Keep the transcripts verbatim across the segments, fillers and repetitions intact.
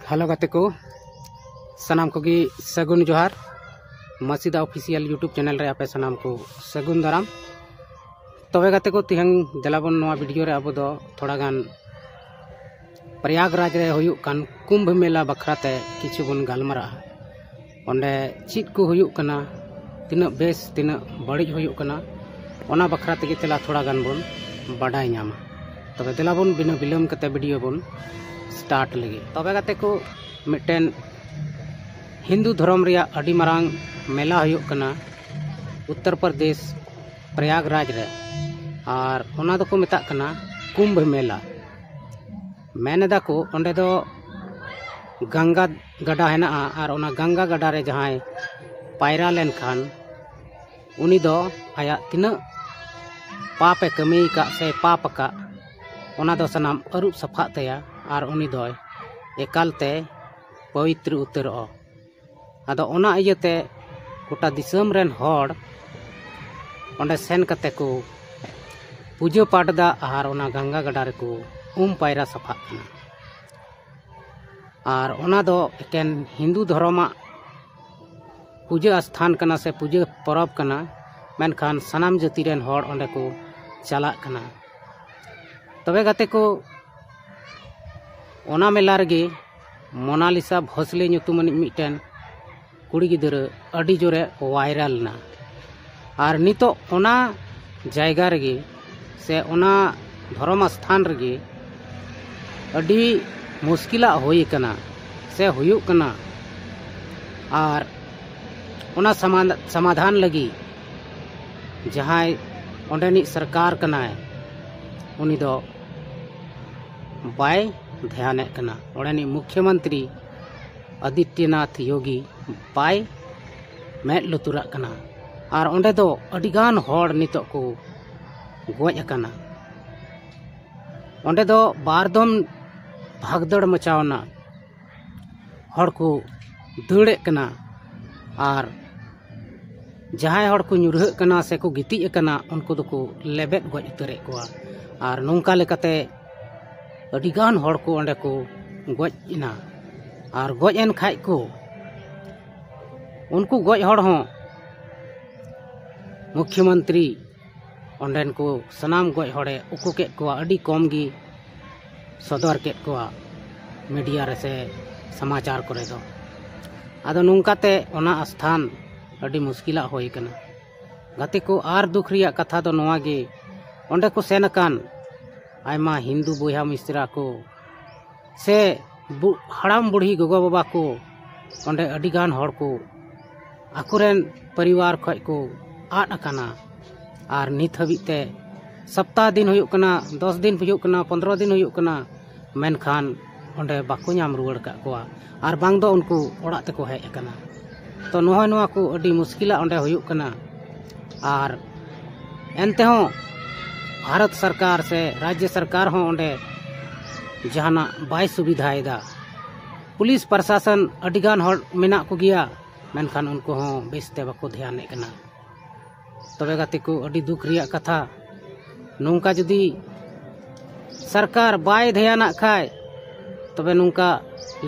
Hello ᱜᱟᱛᱮ ᱠᱚ, ᱥᱟᱱᱟᱢ ᱠᱚᱜᱮ ᱥᱟᱹᱜᱩᱱ ᱡᱚᱦᱟᱨ᱾ ᱢᱟᱹᱥᱤᱫᱟ ᱚᱯᱷᱤᱥᱤᱭᱟᱞ YouTube ᱪᱮᱱᱮᱞ ᱨᱮ ᱟᱯᱮ ᱥᱟᱱᱟᱢ ᱠᱚ ᱥᱟᱹᱜᱩᱱ ᱫᱟᱨᱟᱢ᱾ ᱛᱚᱵᱮ ᱜᱟᱛᱮ ᱠᱚ, ᱛᱮᱦᱮᱧ ᱫᱮᱞᱟ ᱵᱚᱱ ᱱᱚᱣᱟ ᱵᱷᱤᱰᱤᱭᱳ ᱨᱮ ᱟᱵᱚ ᱫᱚ ᱛᱷᱚᱲᱟ ᱜᱟᱱ ᱯᱨᱚᱭᱟᱜᱽᱨᱟᱡᱽ ᱨᱮ ᱦᱩᱭᱩᱜ ᱠᱟᱱ ᱠᱩᱢᱵᱷ ᱢᱮᱞᱟ ᱵᱟᱠᱷᱨᱟ ᱛᱮ ᱠᱤᱪᱷᱩ ᱵᱚᱱ ᱜᱟᱞᱢᱟᱨᱟᱜᱼᱟ᱾ ᱚᱸᱰᱮ ᱪᱮᱫ ᱠᱚ ᱦᱩᱭᱩᱜ ᱠᱟᱱᱟ, ᱛᱤᱱᱟᱹᱜ ᱵᱮᱥ, ᱛᱤᱱᱟᱹᱜ ᱵᱟᱹᱲᱤᱡ ᱦᱩᱭᱩᱜ ᱠᱟᱱᱟ, ᱚᱱᱟ ᱵᱟᱠᱷᱨᱟ ᱛᱮᱜᱮ ᱛᱮᱞᱟ ᱛᱷᱚᱲᱟ ᱜᱟᱱ ᱵᱚᱱ ᱵᱟᱰᱟᱭ ᱧᱟᱢᱟ᱾ ᱛᱚᱵᱮ ᱫᱮᱞᱟ ᱵᱚᱱ ᱵᱤᱱᱟᱹ ᱵᱤᱞᱚᱢ ᱠᱟᱛᱮ ᱵᱷᱤᱰᱤᱭᱳ ᱵᱚᱱ ᱥᱴᱟᱨᱴ ᱞᱮᱜᱮ᱾ ᱛᱚᱵᱮ ᱜᱟᱛᱮ ᱠᱚ, ᱢᱤᱫᱴᱮᱱ ᱦᱤᱱᱫᱩ ᱫᱷᱚᱨᱚᱢ ᱨᱮᱭᱟᱜ ᱟᱹᱰᱤ ᱢᱟᱨᱟᱝ ᱢᱮᱞᱟ ᱦᱩᱭᱩᱜ ᱠᱟᱱᱟ ᱩᱛᱛᱚᱨ ᱯᱨᱚᱫᱮᱥ ᱯᱨᱚᱭᱟᱜᱽᱨᱟᱡᱽ ᱨᱮ, ᱟᱨ ᱚᱱᱟ ᱫᱚᱠᱚ ᱢᱮᱛᱟᱜ ᱠᱟᱱᱟ ᱠᱩᱢᱵᱷ ᱢᱮᱞᱟ᱾ ᱢᱮᱱ ᱮᱫᱟ ᱠᱚ ᱚᱸᱰᱮ ᱫᱚ ᱜᱟᱝᱜᱟ ᱜᱟᱰᱟ ᱦᱮᱱᱟᱜᱼᱟ, ᱟᱨ ᱚᱱᱟ ᱜᱟᱝᱜᱟ ᱜᱟᱰᱟ ᱨᱮ ᱡᱟᱦᱟᱸᱭ ᱯᱟᱭᱨᱟ ᱞᱮᱱᱠᱷᱟᱱ ᱩᱱᱤ ᱫᱚ ᱟᱭᱟᱜ ᱛᱤᱱᱟᱹᱜ ᱯᱟᱯ ᱮ ᱠᱟᱹᱢᱤ ᱟᱠᱟᱫ ᱥᱮ ᱯᱟᱯ ᱟᱠᱟᱫ, ᱚᱱᱟ ᱫᱚ ᱥᱟᱱᱟᱢ ᱟᱹᱨᱩᱵ ᱥᱟᱯᱷᱟᱜ ᱛᱟᱭᱟ ᱟᱨ ᱩᱱᱤ ᱫᱚᱭ ᱮᱠᱟᱞ ᱛᱮ ᱯᱚᱵᱤᱛᱨᱚ ᱩᱛᱟᱹᱨᱚᱜᱼᱟ᱾ ᱟᱫᱚ ᱚᱱᱟ ᱤᱭᱟᱹᱛᱮ ᱜᱚᱴᱟ ᱫᱤᱥᱚᱢ ᱨᱮᱱ ᱦᱚᱲ ᱚᱸᱰᱮ ᱥᱮᱱ ᱠᱟᱛᱮ ᱠᱚ ᱯᱩᱡᱟᱹ ᱯᱟᱴ ᱮᱫᱟ ᱟᱨ ᱚᱱᱟ ᱜᱟᱝᱜᱟ ᱜᱟᱰᱟ ᱨᱮᱠᱚ ᱩᱢ ᱯᱟᱭᱨᱟ ᱥᱟᱯᱷᱟᱜ ᱠᱟᱱᱟ᱾ ᱟᱨ ᱚᱱᱟ ᱫᱚ ᱮᱠᱮᱱ ᱦᱤᱱᱫᱩ ᱫᱷᱚᱨᱚᱢᱟᱜ ᱯᱩᱡᱟᱹ ᱟᱥᱛᱷᱟᱱ ᱠᱟᱱᱟ ᱥᱮ ᱯᱩᱡᱟᱹ ᱯᱚᱨᱚᱵᱽ ᱠᱟᱱᱟ, ᱢᱮᱱᱠᱷᱟᱱ ᱥᱟᱱᱟᱢ ᱡᱟᱹᱛᱤ ᱨᱮᱱ ᱦᱚᱲ ᱚᱸᱰᱮ ᱠᱚ ᱪᱟᱞᱟᱜ ᱠᱟᱱᱟ᱾ ᱛᱚᱵᱮ ᱜᱟᱛᱮ ᱠᱚ, ᱚᱱᱟ ᱢᱮᱞᱟ ᱨᱮᱜᱮ ᱢᱳᱱᱟᱞᱤᱥᱟ ᱵᱷᱳᱥᱞᱮ ᱧᱩᱛᱩᱢᱟᱱᱤᱡ ᱢᱤᱫᱴᱮᱱ ᱠᱩᱲᱤ ᱜᱤᱫᱽᱨᱟᱹ ᱟᱹᱰᱤ ᱡᱳᱨᱮ ᱵᱷᱟᱭᱨᱟᱞ ᱮᱱᱟ᱾ ᱟᱨ ᱱᱤᱛᱚᱜ ᱚᱱᱟ ᱡᱟᱭᱜᱟ ᱨᱮᱜᱮ ᱥᱮ ᱚᱱᱟ ᱫᱷᱚᱨᱚᱢ ᱥᱛᱷᱟᱱ ᱨᱮᱜᱮ ᱟᱹᱰᱤ ᱢᱩᱥᱠᱤᱞᱟᱜ ᱦᱩᱭ ᱟᱠᱟᱱᱟ ᱥᱮ ᱦᱩᱭᱩᱜ ᱠᱟᱱᱟ᱾ ᱟᱨ ᱚᱱᱟ ᱥᱟᱢᱟ-, ᱥᱚᱢᱟᱫᱷᱟᱱ ᱞᱟᱹᱜᱤᱫ ᱡᱟᱦᱟᱸᱭ ᱚᱸᱰᱮᱱᱤᱡ ᱥᱚᱨᱠᱟᱨ ᱠᱟᱱᱟᱭ, ᱩᱱᱤ ᱫᱚ ᱵᱟᱭ ᱫᱷᱮᱭᱟᱱᱮᱫ ᱠᱟᱱᱟ᱾ ᱚᱸᱰᱮᱱᱤᱡ ᱢᱩᱠᱷᱭᱚᱢᱚᱱᱛᱨᱤ ᱟᱫᱤᱛᱭᱚᱱᱟᱛᱷ ᱭᱳᱜᱤ ᱵᱟᱭ ᱢᱮᱫ ᱞᱩᱛᱩᱨᱟᱜ ᱠᱟᱱᱟ᱾ ᱟᱨ ᱚᱸᱰᱮ ᱫᱚ ᱟᱹᱰᱤᱜᱟᱱ ᱦᱚᱲ ᱱᱤᱛᱚᱜ ᱠᱚ ᱜᱚᱡ ᱟᱠᱟᱱᱟ᱾ ᱚᱸᱰᱮ ᱫᱚ ᱵᱟᱨ ᱫᱚᱢ ᱵᱷᱟᱜᱽᱫᱟᱹᱲ ᱢᱟᱪᱟᱣᱱᱟ, ᱦᱚᱲ ᱠᱚ ᱫᱟᱹᱲᱮᱫ ᱠᱟᱱᱟ, ᱟᱨ ᱡᱟᱦᱟᱸᱭ ᱦᱚᱲ ᱠᱚ ᱧᱩᱨᱦᱟᱹᱜ ᱠᱟᱱᱟ ᱥᱮ ᱠᱚ ᱜᱤᱛᱤᱡ ᱟᱠᱟᱱᱟ, ᱩᱱᱠᱩ ᱫᱚᱠᱚ ᱞᱮᱵᱮᱫ ᱜᱚᱡ ᱩᱛᱟᱹᱨᱮᱫ ᱠᱚᱣᱟ᱾ ᱟᱨ ᱱᱚᱝᱠᱟ ᱞᱮᱠᱟᱛᱮ ᱟᱹᱰᱤᱜᱟᱱ ᱦᱚᱲ ᱠᱚ ᱚᱸᱰᱮ ᱠᱚ ᱜᱚᱡ ᱮᱱᱟ᱾ ᱟᱨ ᱜᱚᱡ ᱮᱱ ᱠᱷᱟᱡ ᱠᱚ, ᱩᱱᱠᱩ ᱜᱚᱡ ᱦᱚᱲ ᱦᱚᱸ ᱢᱩᱠᱷᱭᱚᱢᱚᱱᱛᱨᱤ ᱚᱸᱰᱮᱱ ᱠᱚ ᱥᱟᱱᱟᱢ ᱜᱚᱡ ᱦᱚᱲᱮ ᱩᱠᱩ ᱠᱮᱫ ᱠᱚᱣᱟ, ᱟᱹᱰᱤ ᱠᱚᱢ ᱜᱮ ᱥᱚᱫᱚᱨ ᱠᱮᱫ ᱠᱚᱣᱟ ᱢᱤᱰᱤᱭᱟ ᱨᱮ ᱥᱮ ᱥᱚᱢᱟᱪᱟᱨ ᱠᱚᱨᱮ ᱫᱚ᱾ ᱟᱫᱚ ᱱᱚᱝᱠᱟᱛᱮ ᱚᱱᱟ ᱥᱛᱷᱟᱱ ᱟᱹᱰᱤ ᱢᱩᱥᱠᱤᱞᱟᱜ ᱦᱩᱭ ᱠᱟᱱᱟ᱾ ᱜᱟᱛᱮ ᱠᱚ, ᱟᱨ ᱫᱩᱠ ᱨᱮᱭᱟᱜ ᱠᱟᱛᱷᱟ ᱫᱚ ᱱᱚᱣᱟ ᱜᱮ, ᱚᱸᱰᱮ ᱠᱚ ᱥᱮᱱ ᱟᱠᱟᱱ ᱟᱭᱢᱟ ᱦᱤᱱᱫᱩ ᱵᱚᱭᱦᱟ ᱢᱤᱥᱨᱟ ᱠᱚ ᱥᱮ ᱵᱩ-, ᱦᱟᱲᱟᱢ ᱵᱩᱲᱦᱤ ᱜᱚᱜᱚ ᱵᱟᱵᱟ ᱠᱚ, ᱚᱸᱰᱮ ᱟᱹᱰᱤ ᱜᱟᱱ ᱦᱚᱲ ᱠᱚ ᱟᱠᱚᱨᱮᱱ ᱯᱚᱨᱤᱵᱟᱨ ᱠᱷᱚᱡ ᱠᱚ ᱟᱫ ᱟᱠᱟᱱᱟ᱾ ᱟᱨ ᱱᱤᱛ ᱦᱟᱹᱵᱤᱡ ᱛᱮ ᱥᱚᱯᱛᱟᱦ ᱫᱤᱱ ᱦᱩᱭᱩᱜ ᱠᱟᱱᱟ, ᱫᱚᱥ ᱫᱤᱱ ᱦᱩᱭᱩᱜ ᱠᱟᱱᱟ, ᱯᱚᱱᱫᱽᱨᱚ ᱫᱤᱱ ᱦᱩᱭᱩᱜ ᱠᱟᱱᱟ, ᱢᱮᱱᱠᱷᱟᱱ ᱚᱸᱰᱮ ᱵᱟᱠᱚ ᱧᱟᱢ ᱨᱩᱣᱟᱹᱲ ᱟᱠᱟᱫ ᱠᱚᱣᱟ, ᱟᱨ ᱵᱟᱝ ᱫᱚ ᱩᱱᱠᱩ ᱚᱲᱟᱜ ᱛᱮᱠᱚ ᱦᱮᱡ ᱟᱠᱟᱱᱟ᱾ ᱛᱚ ᱱᱚᱜᱼᱚᱭ ᱱᱚᱣᱟ ᱠᱚ ᱟᱹᱰᱤ ᱢᱩᱥᱠᱤᱞᱟᱜ ᱚᱸᱰᱮ ᱦᱩᱭᱩᱜ ᱠᱟᱱᱟ᱾ ᱟᱨ ᱮᱱᱛᱮᱦᱚᱸ ᱵᱷᱟᱨᱚᱛ ᱥᱚᱨᱠᱟᱨ ᱥᱮ ᱨᱟᱡᱽᱡᱚ ᱥᱚᱨᱠᱟᱨ ᱦᱚᱸ ᱚᱸᱰᱮ ᱡᱟᱦᱟᱱᱟᱜ ᱵᱟᱭ ᱥᱩᱵᱤᱫᱷᱟᱭᱮᱫᱟ᱾ ᱯᱩᱞᱤᱥ ᱯᱨᱚᱥᱟᱥᱚᱱ ᱟᱹᱰᱤᱜᱟᱱ ᱦᱚᱲ ᱢᱮᱱᱟᱜ ᱠᱚᱜᱮᱭᱟ, ᱢᱮᱱᱠᱷᱟᱱ ᱩᱱᱠᱩ ᱦᱚᱸ ᱵᱮᱥᱛᱮ ᱵᱟᱠᱚ ᱫᱷᱮᱭᱟᱱᱮᱫ ᱠᱟᱱᱟ᱾ ᱛᱚᱵᱮ ᱜᱟᱛᱮ ᱠᱚ, ᱟᱹᱰᱤ ᱫᱩᱠ ᱨᱮᱭᱟᱜ ᱠᱟᱛᱷᱟ, ᱱᱚᱝᱠᱟ ᱡᱩᱫᱤ ᱥᱚᱨᱠᱟᱨ ᱵᱟᱭ ᱫᱷᱮᱭᱟᱱᱟᱜ ᱠᱷᱟᱡ, ᱛᱚᱵᱮ ᱱᱚᱝᱠᱟ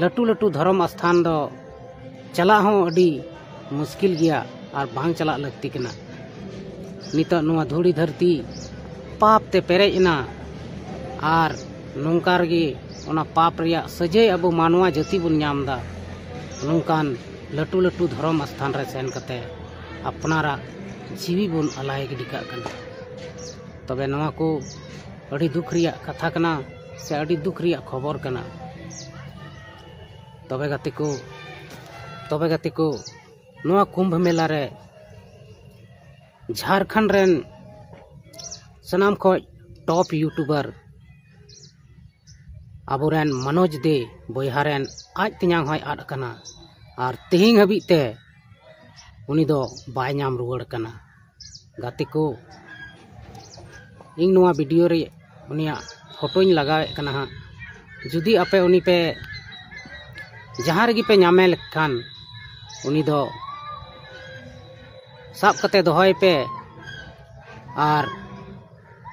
ᱞᱟᱹᱴᱩ ᱞᱟᱹᱴᱩ ᱫᱷᱚᱨᱚᱢ ᱟᱥᱛᱷᱟᱱ ᱫᱚ ᱪᱟᱞᱟᱜ ᱦᱚᱸ ᱟᱹᱰᱤ ᱢᱩᱥᱠᱤᱞ ᱜᱮᱭᱟ ᱟᱨ ᱵᱟᱝ ᱪᱟᱞᱟᱜ ᱞᱟᱹᱠᱛᱤ ᱠᱟᱱᱟ᱾ ᱱᱤᱛᱚᱜ ᱱᱚᱣᱟ ᱫᱷᱩᱲᱤ ᱫᱷᱟᱹᱨᱛᱤ ᱯᱟᱯ ᱛᱮ ᱯᱮᱨᱮᱡ ᱮᱱᱟ, ᱟᱨ ᱱᱚᱝᱠᱟ ᱨᱮᱜᱮ ᱚᱱᱟ ᱯᱟᱯ ᱨᱮᱭᱟᱜ ᱥᱟᱹᱡᱟᱹᱭ ᱟᱵᱚ ᱢᱟᱱᱣᱟ ᱡᱟᱹᱛᱤ ᱵᱚᱱ ᱧᱟᱢ ᱮᱫᱟ᱾ ᱱᱚᱝᱠᱟᱱ ᱞᱟᱹᱴᱩ ᱞᱟᱹᱴᱩ ᱫᱷᱚᱨᱚᱢ ᱟᱥᱛᱷᱟᱱ ᱨᱮ ᱥᱮᱱ ᱠᱟᱛᱮ ᱟᱯᱱᱟᱨᱟᱜ ᱡᱤᱣᱤ ᱵᱚᱱ ᱟᱞᱟᱭ ᱜᱤᱰᱤ ᱠᱟᱜ ᱠᱟᱱᱟ᱾ ᱛᱚᱵᱮ ᱱᱚᱣᱟ ᱠᱚ ᱟᱹᱰᱤ ᱫᱩᱠ ᱨᱮᱭᱟᱜ ᱠᱟᱛᱷᱟ ᱠᱟᱱᱟ ᱥᱮ ᱟᱹᱰᱤ ᱫᱩᱠ ᱨᱮᱭᱟᱜ ᱠᱷᱚᱵᱚᱨ ᱠᱟᱱᱟ᱾ ᱛᱚᱵᱮ ᱜᱟᱛᱮ ᱠᱚ, ᱛᱚᱵᱮ ᱜᱟᱛᱮ ᱠᱚ, ᱱᱚᱣᱟ ᱠᱩᱢᱵᱷ ᱢᱮᱞᱟ ᱨᱮ ᱡᱷᱟᱲᱠᱷᱚᱸᱰ ᱨᱮᱱ ᱥᱟᱱᱟᱢ ᱠᱷᱚᱡ ᱴᱚᱯ ᱭᱩᱴᱩᱵᱟᱨ ᱟᱵᱚᱨᱮᱱ ᱢᱚᱱᱳᱡᱽ ᱫᱮ ᱵᱚᱭᱦᱟ ᱨᱮᱱ ᱟᱡ ᱛᱮᱧᱟᱝ ᱦᱚᱸᱭ ᱟᱫ ᱟᱠᱟᱱᱟ, ᱟᱨ ᱛᱮᱦᱮᱧ ᱦᱟᱹᱵᱤᱡ ᱛᱮ ᱩᱱᱤ ᱫᱚ ᱵᱟᱭ ᱧᱟᱢ ᱨᱩᱣᱟᱹᱲ ᱠᱟᱱᱟ᱾ ᱜᱟᱛᱮ ᱠᱚ, ᱤᱧ ᱱᱚᱣᱟ ᱵᱷᱤᱰᱤᱭᱳ ᱨᱮ ᱩᱱᱤᱭᱟᱜ ᱯᱷᱳᱴᱳᱧ ᱞᱟᱜᱟᱣᱮᱫ ᱠᱟᱱᱟ ᱦᱟᱸᱜ᱾ ᱡᱩᱫᱤ ᱟᱯᱮ ᱩᱱᱤ ᱯᱮ ᱡᱟᱦᱟᱸ ᱨᱮᱜᱮ ᱯᱮ ᱧᱟᱢᱮ ᱞᱮᱠᱷᱟᱱ, ᱩᱱᱤ ᱫᱚ ᱥᱟᱵ ᱠᱟᱛᱮ ᱫᱚᱦᱚᱭ ᱯᱮ᱾ ᱟᱨ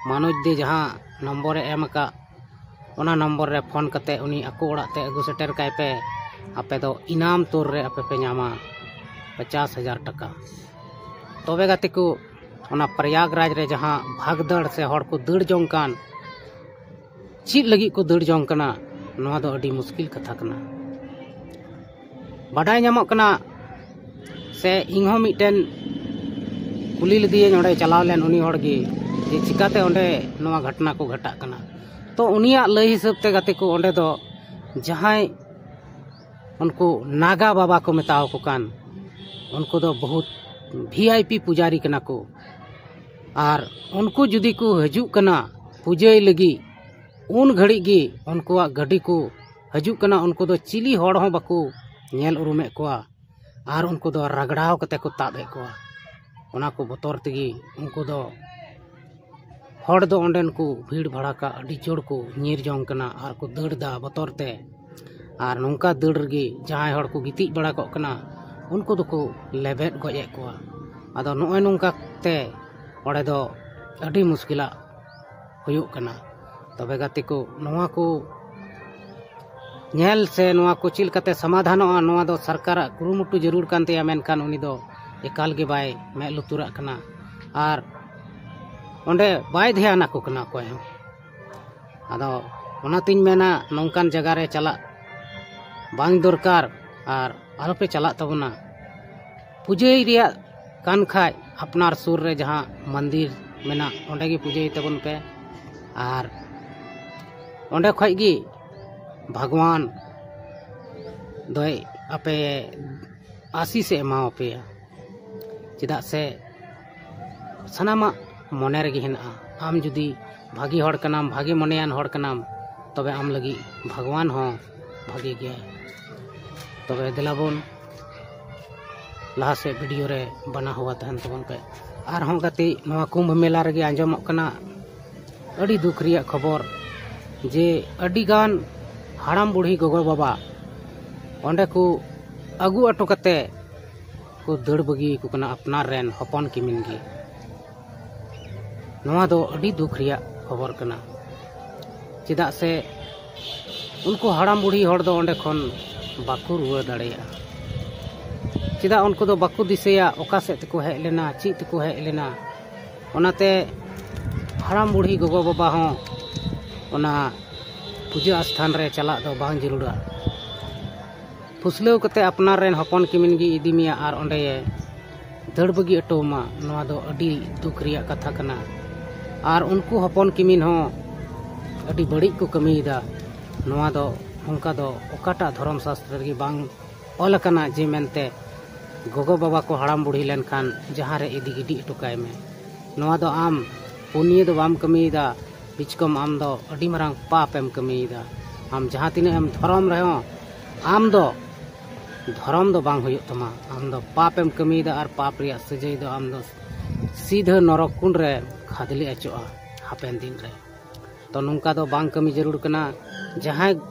ᱢᱟᱱᱳᱡᱽ ᱫᱮ ᱡᱟᱦᱟᱸ ᱱᱚᱢᱵᱚᱨᱮ ᱮᱢ ᱟᱠᱟᱫ, ᱚᱱᱟ ᱱᱚᱢᱵᱚᱨ ᱨᱮ ᱯᱷᱳᱱ ᱠᱟᱛᱮ ᱩᱱᱤ ᱟᱠᱚ ᱚᱲᱟᱜ ᱛᱮ ᱟᱹᱜᱩ ᱥᱮᱴᱮᱨ ᱠᱟᱭ ᱯᱮ᱾ ᱟᱯᱮ ᱫᱚ ᱤᱱᱟᱢ ᱛᱚᱨ ᱨᱮ ᱟᱯᱮ ᱯᱮ ᱧᱟᱢᱟ ᱯᱚᱪᱟᱥ ᱦᱟᱡᱟᱨ ᱴᱟᱠᱟ᱾ ᱛᱚᱵᱮ ᱜᱟᱛᱮ ᱠᱚ, ᱚᱱᱟ ᱯᱨᱚᱭᱟᱜᱽᱨᱟᱡᱽ ᱨᱮ ᱡᱟᱦᱟᱸ ᱵᱷᱟᱜᱽᱫᱟᱹᱲ ᱥᱮ ᱦᱚᱲ ᱠᱚ ᱫᱟᱹᱲ ᱡᱚᱝ ᱠᱟᱱ, ᱪᱮᱫ ᱞᱟᱹᱜᱤᱫ ᱠᱚ ᱫᱟᱹᱲ ᱡᱚᱝ ᱠᱟᱱᱟ, ᱱᱚᱣᱟ ᱫᱚ ᱟᱹᱰᱤ ᱢᱩᱥᱠᱤᱞ ᱠᱟᱛᱷᱟ ᱠᱟᱱᱟ᱾ ᱵᱟᱰᱟᱭ ᱧᱟᱢᱚᱜ ᱠᱟᱱᱟ, ᱥᱮ ᱤᱧ ᱦᱚᱸ ᱢᱤᱫᱴᱮᱱ ᱠᱩᱞᱤ ᱞᱮᱫᱮᱭᱟᱹᱧ, ᱚᱸᱰᱮ ᱪᱟᱞᱟᱣ ᱞᱮᱱ ᱩᱱᱤ ᱦᱚᱲ ᱜᱮ, ᱡᱮ ᱪᱤᱠᱟᱛᱮ ᱚᱸᱰᱮ ᱱᱚᱣᱟ ᱜᱷᱚᱴᱚᱱᱟ ᱠᱚ ᱜᱷᱚᱴᱟᱜ ᱠᱟᱱᱟ᱾ ᱛᱚ ᱩᱱᱤᱭᱟᱜ ᱞᱟᱹᱭ ᱦᱤᱥᱟᱹᱵ ᱛᱮ ᱜᱟᱛᱮ ᱠᱚ, ᱚᱸᱰᱮ ᱫᱚ ᱡᱟᱦᱟᱸᱭ ᱩᱱᱠᱩ ᱱᱟᱜᱟ ᱵᱟᱵᱟ ᱠᱚ ᱢᱮᱛᱟᱣ ᱠᱚ ᱠᱟᱱ, ᱩᱱᱠᱩ ᱫᱚ ᱵᱚᱦᱩᱛ ᱵᱷᱤ ᱟᱭ ᱯᱤ ᱯᱩᱡᱟᱨᱤ ᱠᱟᱱᱟ ᱠᱚ᱾ ᱟᱨ ᱩᱱᱠᱩ ᱡᱩᱫᱤ ᱠᱚ ᱦᱤᱡᱩᱜ ᱠᱟᱱᱟ ᱯᱩᱡᱟᱹᱭ ᱞᱟᱹᱜᱤᱫ, ᱩᱱ ᱜᱷᱟᱹᱲᱤᱡ ᱜᱮ ᱩᱱᱠᱩᱣᱟᱜ ᱜᱟᱹᱰᱤ ᱠᱚ ᱦᱤᱡᱩᱜ ᱠᱟᱱᱟ᱾ ᱩᱱᱠᱩ ᱫᱚ ᱪᱤᱞᱤ ᱦᱚᱲ ᱦᱚᱸ ᱵᱟᱠᱚ ᱧᱮᱞ ᱩᱨᱩᱢᱮᱫ ᱠᱚᱣᱟ᱾ ᱟᱨ ᱩᱱᱠᱩ ᱫᱚ ᱨᱟᱜᱽᱲᱟᱣ ᱠᱟᱛᱮ ᱠᱚ ᱛᱟᱵ ᱮᱫ ᱠᱚᱣᱟ᱾ ᱚᱱᱟ ᱠᱚ ᱵᱚᱛᱚᱨ ᱛᱮᱜᱮ ᱩᱱᱠᱩ ᱫᱚ, ᱦᱚᱲ ᱫᱚ ᱚᱸᱰᱮᱱ ᱠᱚ ᱵᱷᱤᱲ ᱵᱷᱟᱲᱟᱠᱟ ᱟᱹᱰᱤ ᱡᱳᱨ ᱠᱚ ᱧᱤᱨ ᱡᱚᱝ ᱠᱟᱱᱟ ᱟᱨ ᱠᱚ ᱫᱟᱹᱲ ᱫᱟ ᱵᱚᱛᱚᱨ ᱛᱮ᱾ ᱟᱨ ᱱᱚᱝᱠᱟ ᱫᱟᱹᱲ ᱨᱮᱜᱮ ᱡᱟᱦᱟᱸᱭ ᱦᱚᱲ ᱠᱚ ᱜᱤᱛᱤᱡ ᱵᱟᱲᱟ ᱠᱚᱜ ᱠᱟᱱᱟ, ᱩᱱᱠᱩ ᱫᱚᱠᱚ ᱞᱮᱵᱮᱫ ᱜᱚᱡ ᱮᱫ ᱠᱚᱣᱟ᱾ ᱟᱫᱚ ᱱᱚᱜᱼᱚᱭ ᱱᱚᱝᱠᱟ ᱛᱮ ᱚᱸᱰᱮ ᱫᱚ ᱟᱹᱰᱤ ᱢᱩᱥᱠᱤᱞᱟᱜ ᱦᱩᱭᱩᱜ ᱠᱟᱱᱟ᱾ ᱛᱚᱵᱮ ᱜᱟᱛᱮ ᱠᱚ, ᱱᱚᱣᱟ ᱠᱚ ᱧᱮᱞ ᱥᱮ ᱱᱚᱣᱟ ᱠᱚ ᱪᱮᱫ ᱞᱮᱠᱟᱛᱮ ᱥᱚᱢᱟᱫᱷᱟᱱᱚᱜᱼᱟ, ᱱᱚᱣᱟ ᱫᱚ ᱥᱚᱨᱠᱟᱨᱟᱜ ᱠᱩᱨᱩᱢᱩᱴᱩ ᱡᱟᱹᱨᱩᱲ ᱠᱟᱱ ᱛᱟᱭᱟ, ᱢᱮᱱᱠᱷᱟᱱ ᱩᱱᱤ ᱫᱚ ᱮᱠᱟᱞ ᱜᱮ ᱵᱟᱭ ᱢᱮᱫ ᱞᱩᱛᱩᱨᱟᱜ ᱠᱟᱱᱟ᱾ ᱟᱨ ᱚᱸᱰᱮ ᱵᱟᱭ ᱫᱷᱮᱭᱟᱱ ᱟᱠᱚ ᱠᱟᱱᱟ ᱚᱠᱚᱭ ᱦᱚᱸ᱾ ᱟᱫᱚ ᱚᱱᱟᱛᱤᱧ ᱢᱮᱱᱟ, ᱱᱚᱝᱠᱟᱱ ᱡᱟᱭᱜᱟ ᱨᱮ ᱪᱟᱞᱟᱜ ᱵᱟᱝ ᱫᱚᱨᱠᱟᱨ, ᱟᱨ ᱟᱞᱚᱯᱮ ᱪᱟᱞᱟᱜ ᱛᱟᱵᱚᱱᱟ᱾ ᱯᱩᱡᱟᱹᱭ ᱨᱮᱭᱟᱜ ᱠᱟᱱ ᱠᱷᱟᱡ, ᱟᱯᱱᱟᱨ ᱥᱩᱨ ᱨᱮ ᱡᱟᱦᱟᱸ ᱢᱚᱱᱫᱤᱨ ᱢᱮᱱᱟᱜ, ᱚᱸᱰᱮ ᱜᱮ ᱯᱩᱡᱟᱹᱭ ᱛᱟᱵᱚᱱ ᱯᱮ᱾ ᱟᱨ ᱚᱸᱰᱮ ᱠᱷᱚᱡ ᱜᱮ ᱵᱷᱟᱜᱽᱣᱟᱱ ᱫᱚᱭ ᱟᱯᱮ ᱟᱥᱤᱥ ᱮ ᱮᱢᱟᱣᱟᱯᱮᱭᱟ᱾ ᱪᱮᱫᱟᱜ ᱥᱮ ᱥᱟᱱᱟᱢᱟᱜ ᱢᱚᱱᱮ ᱨᱮᱜᱮ ᱦᱮᱱᱟᱜᱼᱟ᱾ ᱟᱢ ᱡᱩᱫᱤ ᱵᱷᱟᱜᱮ ᱦᱚᱲ ᱠᱟᱱᱟᱢ, ᱵᱷᱟᱜᱮ ᱢᱚᱱᱮᱭᱟᱱ ᱦᱚᱲ ᱠᱟᱱᱟᱢ, ᱛᱚᱵᱮ ᱟᱢ ᱞᱟᱹᱜᱤᱫ ᱵᱷᱟᱜᱽᱣᱟᱱ ᱦᱚᱸ ᱵᱷᱟᱜᱮ ᱜᱮᱭᱟᱭ᱾ ᱛᱚᱵᱮ ᱫᱮᱞᱟ ᱵᱚᱱ ᱞᱟᱦᱟ ᱥᱮᱫ ᱵᱷᱤᱰᱤᱭᱳ ᱨᱮ ᱵᱟᱱᱟ ᱦᱚᱣᱟ ᱛᱟᱦᱮᱱ ᱛᱟᱵᱚᱱ ᱯᱮ᱾ ᱟᱨᱦᱚᱸ ᱜᱟᱛᱮ, ᱱᱚᱣᱟ ᱠᱩᱢᱵᱷ ᱢᱮᱞᱟ ᱨᱮᱜᱮ ᱟᱸᱡᱚᱢᱚᱜ ᱠᱟᱱᱟ ᱟᱹᱰᱤ ᱫᱩᱠ ᱨᱮᱭᱟᱜ ᱠᱷᱚᱵᱚᱨ ᱡᱮ ᱟᱹᱰᱤᱜᱟᱱ ᱦᱟᱲᱟᱢ ᱵᱩᱲᱦᱤ ᱜᱚᱜᱚ ᱵᱟᱵᱟ ᱚᱸᱰᱮ ᱠᱚ ᱟᱹᱜᱩ ᱚᱴᱚ ᱠᱟᱛᱮ ᱠᱚ ᱫᱟᱹᱲ ᱵᱟᱹᱜᱤ ᱟᱠᱚ ᱠᱟᱱᱟ ᱟᱯᱱᱟᱨ ᱨᱮᱱ ᱦᱚᱯᱚᱱ ᱠᱤᱢᱤᱱ ᱜᱮ᱾ ᱱᱚᱣᱟ ᱫᱚ ᱟᱹᱰᱤ ᱫᱩᱠ ᱨᱮᱭᱟᱜ ᱠᱷᱚᱵᱚᱨ ᱠᱟᱱᱟ᱾ ᱪᱮᱫᱟᱜ ᱥᱮ ᱩᱱᱠᱩ ᱦᱟᱲᱟᱢ ᱵᱩᱲᱦᱤ ᱦᱚᱲ ᱫᱚ ᱚᱸᱰᱮ ᱠᱷᱚᱱ ᱵᱟᱠᱚ ᱨᱩᱣᱟᱹᱲ ᱫᱟᱲᱮᱭᱟᱜᱼᱟ᱾ ᱪᱮᱫᱟᱜ ᱩᱱᱠᱩ ᱫᱚ ᱵᱟᱠᱚ ᱫᱤᱥᱟᱹᱭᱟ ᱚᱠᱟ ᱥᱮᱫ ᱛᱮᱠᱚ ᱦᱮᱡ ᱞᱮᱱᱟ, ᱪᱮᱫ ᱛᱮᱠᱚ ᱦᱮᱡ ᱞᱮᱱᱟ᱾ ᱚᱱᱟᱛᱮ ᱦᱟᱲᱟᱢ ᱵᱩᱲᱦᱤ ᱜᱚᱜᱚ ᱵᱟᱵᱟ ᱦᱚᱸ ᱚᱱᱟ ᱯᱩᱡᱟᱹ ᱟᱥᱛᱷᱟᱱ ᱨᱮ ᱪᱟᱞᱟᱜ ᱫᱚ ᱵᱟᱝ ᱡᱟᱹᱨᱩᱲᱟ᱾ ᱯᱷᱩᱥᱞᱟᱹᱣ ᱠᱟᱛᱮ ᱟᱯᱱᱟᱨ ᱨᱮᱱ ᱦᱚᱯᱚᱱ ᱠᱤᱢᱤᱱ ᱜᱮ ᱤᱫᱤ ᱢᱮᱭᱟ ᱟᱨ ᱚᱸᱰᱮ ᱫᱟᱹᱲ ᱵᱟᱹᱜᱤ ᱦᱚᱴᱚ ᱟᱢᱟ, ᱱᱚᱣᱟ ᱫᱚ ᱟᱹᱰᱤ ᱫᱩᱠ ᱨᱮᱭᱟᱜ ᱠᱟᱛᱷᱟ ᱠᱟᱱᱟ᱾ ᱟᱨ ᱩᱱᱠᱩ ᱦᱚᱯᱚᱱ ᱠᱤᱢᱤᱱ ᱦᱚᱸ ᱟᱹᱰᱤ ᱵᱟᱹᱲᱤᱡ ᱠᱚ ᱠᱟᱹᱢᱤᱭᱮᱫᱟ᱾ ᱱᱚᱣᱟ ᱫᱚ ᱚᱱᱠᱟ ᱫᱚ ᱚᱠᱟᱴᱟᱜ ᱫᱷᱚᱨᱚᱢ ᱥᱟᱥᱛᱨᱚ ᱨᱮᱜᱮ ᱵᱟᱝ ᱚᱞ ᱟᱠᱟᱱᱟ ᱡᱮ ᱢᱮᱱᱛᱮ ᱜᱚᱜᱚ ᱵᱟᱵᱟ ᱠᱚ ᱦᱟᱲᱟᱢ ᱵᱩᱲᱦᱤ ᱞᱮᱱᱠᱷᱟᱱ ᱡᱟᱦᱟᱸ ᱨᱮ ᱤᱫᱤ ᱜᱤᱰᱤ ᱦᱚᱴᱚ ᱠᱟᱭ ᱢᱮ᱾ ᱱᱚᱣᱟ ᱫᱚ ᱟᱢ ᱯᱩᱱᱭᱟᱹ ᱫᱚ ᱵᱟᱢ ᱠᱟᱹᱢᱤᱭᱮᱫᱟ, ᱵᱤᱪᱠᱚᱢ ᱟᱢ ᱫᱚ ᱟᱹᱰᱤ ᱢᱟᱨᱟᱝ ᱯᱟᱯ ᱮᱢ ᱠᱟᱹᱢᱤᱭᱮᱫᱟ᱾ ᱟᱢ ᱡᱟᱦᱟᱸ ᱛᱤᱱᱟᱹᱜ ᱮᱢ ᱫᱷᱚᱨᱚᱢ ᱨᱮᱦᱚᱸ ᱟᱢ ᱫᱚ ᱫᱷᱚᱨᱚᱢ ᱫᱚ ᱵᱟᱝ ᱦᱩᱭᱩᱜ ᱛᱟᱢᱟ᱾ ᱟᱢ ᱫᱚ ᱯᱟᱯ ᱮᱢ ᱠᱟᱹᱢᱤᱭᱮᱫᱟ ᱟᱨ ᱯᱟᱯ ᱨᱮᱭᱟᱜ ᱥᱟᱹᱡᱟᱹᱭ ᱫᱚ ᱟᱢ ᱫᱚ ᱥᱤᱫᱷᱟᱹ ᱱᱚᱨᱚᱠ ᱠᱩᱸᱰ ᱨᱮ ᱠᱷᱟᱫᱽᱞᱮ ᱚᱪᱚᱜᱼᱟ ᱦᱟᱯᱮᱱ ᱫᱤᱱ ᱨᱮ᱾ ᱛᱚ ᱱᱚᱝᱠᱟ ᱫᱚ ᱵᱟᱝ ᱠᱟᱹᱢᱤ ᱡᱟᱹᱨᱩᱲ ᱠᱟᱱᱟ᱾ ᱡᱟᱦᱟᱸᱭ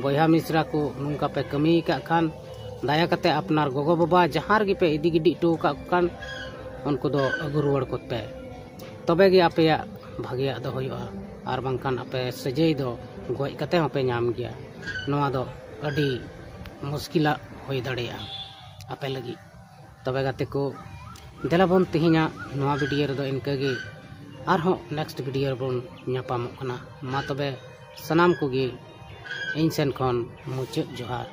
ᱵᱚᱭᱦᱟ ᱢᱤᱥᱨᱟ ᱠᱚ ᱱᱚᱝᱠᱟ ᱯᱮ ᱠᱟᱹᱢᱤ ᱟᱠᱟᱫ ᱠᱷᱟᱱ, ᱫᱟᱭᱟ ᱠᱟᱛᱮ ᱟᱯᱱᱟᱨ ᱜᱚᱜᱚ ᱵᱟᱵᱟ ᱡᱟᱦᱟᱸ ᱨᱮᱜᱮ ᱯᱮ ᱤᱫᱤ ᱜᱤᱰᱤ ᱦᱚᱴᱚ ᱟᱠᱟᱫ ᱠᱚ ᱠᱷᱟᱱ, ᱩᱱᱠᱩ ᱫᱚ ᱟᱹᱜᱩ ᱨᱩᱣᱟᱹᱲ ᱠᱚᱯᱮ᱾ ᱛᱚᱵᱮ ᱜᱮ ᱟᱯᱮᱭᱟᱜ ᱵᱷᱟᱜᱮᱭᱟᱜ ᱫᱚ ᱦᱩᱭᱩᱜᱼᱟ, ᱟᱨ ᱵᱟᱝᱠᱷᱟᱱ ᱟᱯᱮ ᱥᱟᱹᱡᱟᱹᱭ ᱫᱚ ᱜᱚᱡ ᱠᱟᱛᱮ ᱦᱚᱸᱯᱮ ᱧᱟᱢ ᱜᱮᱭᱟ᱾ ᱱᱚᱣᱟ ᱫᱚ ᱟᱹᱰᱤ ᱢᱩᱥᱠᱤᱞᱟᱜ ᱦᱩᱭ ᱫᱟᱲᱮᱭᱟᱜᱼᱟ ᱟᱯᱮ ᱞᱟᱹᱜᱤᱫ᱾ ᱛᱚᱵᱮ ᱜᱟᱛᱮ ᱠᱚ, ᱫᱮᱞᱟ ᱵᱚᱱ ᱛᱮᱦᱮᱧᱟᱜ ᱱᱚᱣᱟ ᱵᱷᱤᱰᱤᱭᱳ ᱨᱮᱫᱚ ᱤᱱᱠᱟᱹ ᱜᱮ, ᱟᱨᱦᱚᱸ ᱱᱮᱠᱥᱴ ᱵᱷᱤᱰᱤᱭᱳ ᱨᱮᱵᱚᱱ ᱧᱟᱯᱟᱢᱚᱜ ᱠᱟᱱᱟ᱾ ᱢᱟ ᱛᱚᱵᱮ ᱥᱟᱱᱟᱢ ᱠᱚᱜᱮ ᱤᱧ ᱥᱮᱱ ᱠᱷᱚᱱ ᱢᱩᱪᱟᱹᱫ ᱡᱚᱦᱟᱨ᱾